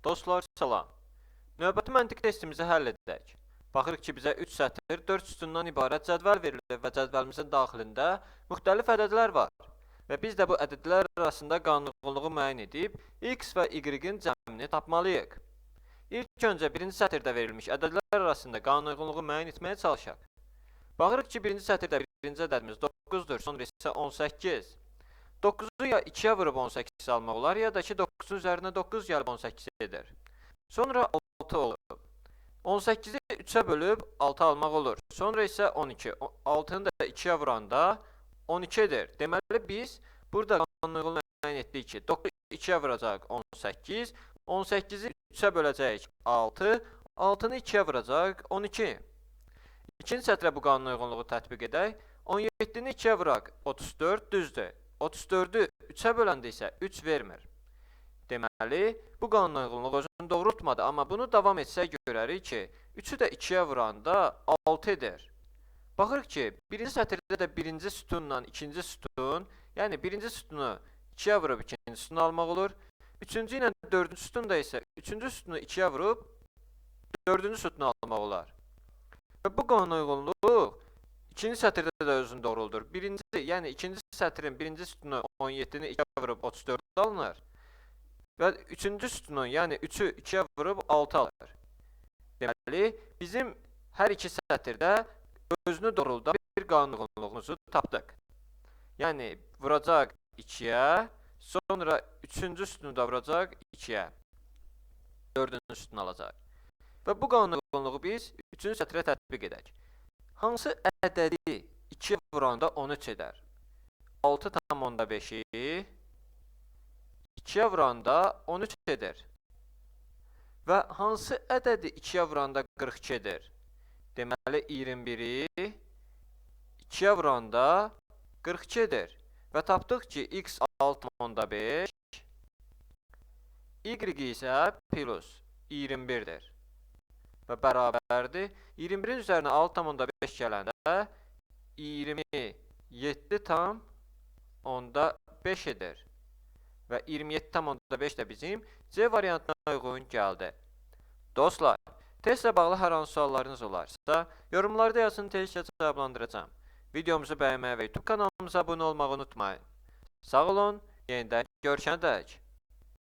Dostlar, salam. Növbəti məntiq testimizi həll edək. Baxırıq ki, bizə 3 sətir, 4 sütundan ibarət cədvəl verilir və cədvəlimizin daxilində müxtəlif ədədlər var. Və biz də bu ədədlər arasında qanunnluğu müəyyən edib x və y-in cəmini tapmalıyıq. İlk öncə birinci sətirdə verilmiş ədədlər arasında qanunnluğu müəyyən etməyə çalışaq. Baxırıq ki, birinci sətirdə birinci ədədimiz 9-dur, sonra isə 18. 9-u ya 2-yə vurub 18 almaq olar, ya da ki 9-un üzərinə 9 gəlib 18 edir. Sonra 6 olub. 18-i 3-ə bölüb 6 almaq olur. Sonra isə 12. 6-nı da 2-yə vuranda 12 edir. Deməli biz burada qanunnluğu müəyyən etdik ki, 9-u 2-yə vuracaq 18, 18-i 3-ə böləcəyik 6, 6-nı 2-yə vuracaq 12. İkinci sətrə bu qanunnluğu tətbiq edək. 17-ni 2-yə vuraq 34, düzdür. 34-ü 3-ə böləndə isə 3 vermir. Deməli, bu qanunnluq özünü doğrultmadı, amma bunu davam etsək görərik ki, 3-ü də 2-yə vuranda 6 edir. Baxırıq ki, birinci sətirdə də birinci sütunla ikinci sütun, yəni birinci sütunu 2-yə vurub ikinci sütunu almaq olur. Üçüncü ilə dördüncü sütunda isə üçüncü sütunu 2-yə vurub dördüncü sütunu almaq olar. Və bu qanunnluq ikinci sətirdə də özünü doğruldur. Birinci, yəni ikinci sətrin birinci sütunu 17-ni 2-yə vurub 34 alınır. Və üçüncü sütunun, yəni 3-ü 2-yə vurub 6 alınır. Deməli, bizim hər iki sətirdə özünü doğruldan bir qanunnluğumuzu tapdıq. Yəni vuracaq 2-yə, sonra üçüncü sütunu da vuracaq 2-yə. Dördüncü sütunu alacaq. Və bu qanunnluğu biz üçüncü sətrə tətbiq edək. Hansı ədədi 2-yə vuranda 13 edər? 6,5-i 2-yə vuranda 13 edir. Və hansı ədədi 2-yə vuranda 42 edir? Deməli 21-i 2-yə vuranda 42 edir. Və tapdıq ki, x 6,5, y isə plus 21-dir. Və bərabərdir. 21-in üzərinə 6,5 gələndə 27,5 edir. Və 27,5 də bizim C variantına uyğun gəldi. Dostlar, testlə bağlı hər hansı suallarınız olarsa, yorumlarda yazın, tezcə cavablandıracağam. Videomuzu bəyənməyi və YouTube kanalımıza abunə olmağı unutmayın. Sağ olun, yenidən görüşənədək.